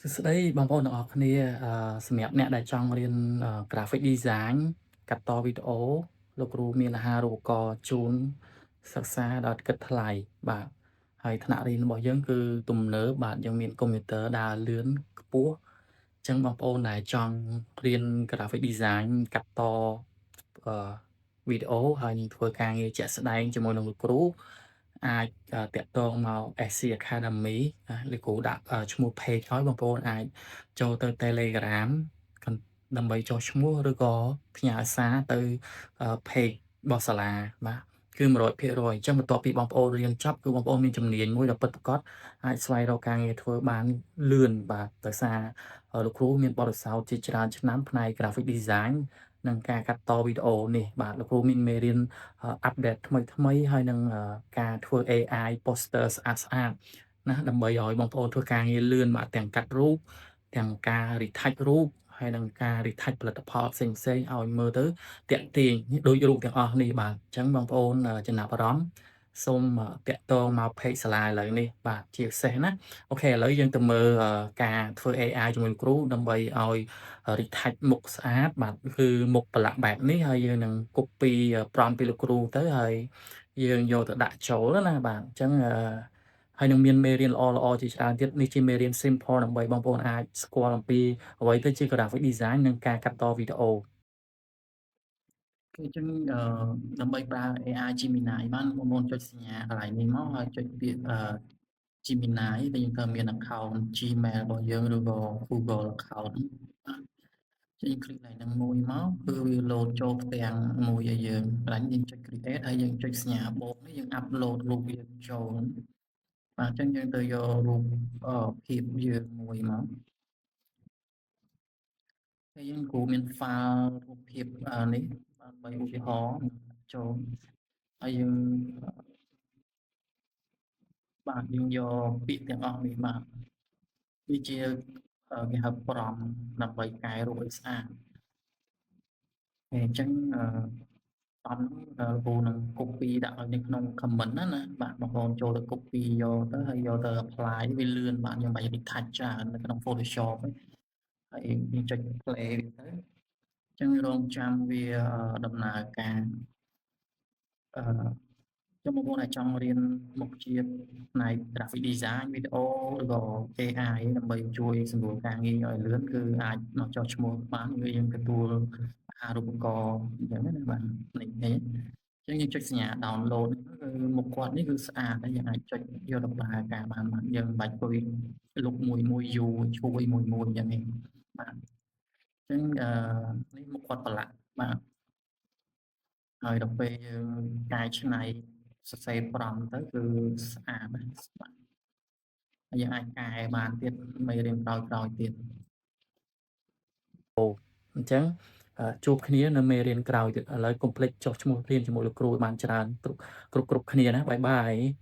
សួស្តីបងប្អូនទាំងអស់គ្នាសម្រាប់អ្នកដែលចង់រៀន Graphic Design កាត់តវីដេអូលោកគ្រូមានអាហារូបករណ៍ជូនសិក្សាដោយឥតគិតថ្លៃបាទហើយថ្នាក់រៀនរបស់យើងគឺទំនើបបាទយើងមានកុំព្យូទ័រដើរលឿនខ្ពស់អញ្ចឹងបងប្អូនដែលចង់រៀន Graphic Design កាត់តអឺវីដេអូហើយនឹងធ្វើការងារជាក់ស្ដែងជាមួយនឹងលោកគ្រូអាចទាក់ទងមក SC Academy ណាលោកគ្រូដាក់ឈ្មោះ page ឲ្យបងប្អូនអាចចូលទៅ Telegram ដើម្បីចុះឈ្មោះឬក៏ផ្ញើសារទៅ page របស់សាលាបាទគឺ100%អញ្ចឹងបន្ទាប់ពីបងប្អូនរៀនចប់គឺបងប្អូនមានជំនាញមួយដ៏ពិតប្រាកដអាចស្វែងរកការងារធ្វើបានលឿនបាទដោយសារលោកគ្រូមានបទពិសោធន៍ជាច្រើនឆ្នាំផ្នែក Graphic Design និងការកាត់តវីដេអូនេះបាទលោកគ្រូមានមេរៀន update ថ្មីៗហើយនឹងការធ្វើ AI poster ស្អាតៗណាដើម្បីឲ្យបងប្អូនធ្វើការងារលឿនបាទទាំងកាត់រូបទាំងការ retouch រូបហើយនិងការ retouch ផលិតផលផ្សេងៗឲ្យមើលទៅទាក់ទាញដូចរូបទាំងអស់នេះបាទអញ្ចឹងបងប្អូនចំណាប់អារម្មណ៍សូមទាក់ទងមក page សាលាឥឡូវនេះបាទជាពិសេសណាOK ឥឡូវយើងទៅមើលការធ្វើ AI ជាមួយលោកគ្រូដើម្បីឲ្យ retouch មុខស្អាតបាទគឺមុខប្រឡាក់បែបនេះហើយយើងនឹង copy prompt ពីលោកគ្រូទៅហើយយើងយកទៅដាក់ចូលណាបាទអញ្ចឹងអឺហើយនឹងមានមេរៀនល្អៗជាច្រើនទៀតនេះជាមេរៀន simple ដើម្បីបងប្អូនអាចស្គាល់អំពីអ្វីទៅជា graphic design និងការកាត់តវីដេអូគឺអញ្ចឹងអឺដើម្បីប្រើ AI Gemini បានបងប្អូនចុចសញ្ញាកន្លែងនេះមកហើយចុចពាក្យអឺ Gemini ដែលយើងត្រូវមាន account Gmail របស់យើងឬក៏ Google account បាទចេញ click កន្លែងហ្នឹងមួយមកគឺវា load ចូលផ្ទាំងមួយឲ្យយើងកន្លែងយើងចុច create ហើយយើងចុចសញ្ញាបូកនេះយើង upload រូបយើងចូលបាទអញ្ចឹងយើងទៅយករូបភាពយើងមួយមកហើយយើងគ្រូមាន file រូបភាពនេះដើម្បីឧទាហរណ៍ចូលហើយយើងបាទយើងយកពាក្យទាំងអស់នេះបាទវាជាគេហៅ prompt ដើម្បីកែរូបឲ្យស្អាតហើយអញ្ចឹងអឺ prompt ហ្នឹងគ្រូនឹង copy ដាក់ឲ្យនៅក្នុង comment ណាណាបាទបងប្អូនចូលទៅ copy យកទៅហើយយកទៅ apply វាលឿនបាទយើងមិនបាច់ retouch ច្រើននៅក្នុង Photoshop ទេហើយយើងចុច play វាទៅអញ្ចឹងរងចាំវាដំណើរការអឺខ្ញុំបងប្អូនដែលចង់រៀនមុខវិជ្ជាផ្នែក graphic design វីដេអូឬក៏ AI ដើម្បីជួយសម្រួលការងារឲ្យលឿនគឺអាចមកចុះឈ្មោះបានគឺយើងទទួលអាហារូបករណ៍អញ្ចឹងណាបាទនេះនេះអញ្ចឹងយើងចុចសញ្ញា download គឺមុខគាត់នេះគឺស្អាតហើយយើងអាចចុចយកទៅប្រើការបានបាទយើងមិនបាច់អង្គុយលុបមួយមួយយូរជួយមួយមួយអញ្ចឹងទេបាទអញ្ចឹងអឺនេះមុខគាត់ប្រឡាក់បាទហើយដល់ពេលយើងកែច្នៃសរសេរ prompt ទៅគឺស្អាតណាស់បាទហើយយើងអាចកែបានទៀតមេរៀនក្រោយៗទៀតអូអញ្ចឹងជួបគ្នានៅមេរៀនក្រោយទៀតឥឡូវកុំភ្លេចចុះឈ្មោះរៀនជាមួយលោកគ្រូឲ្យបានច្រើនគ្រប់គ្រប់គ្រប់គ្នាណាbye bye.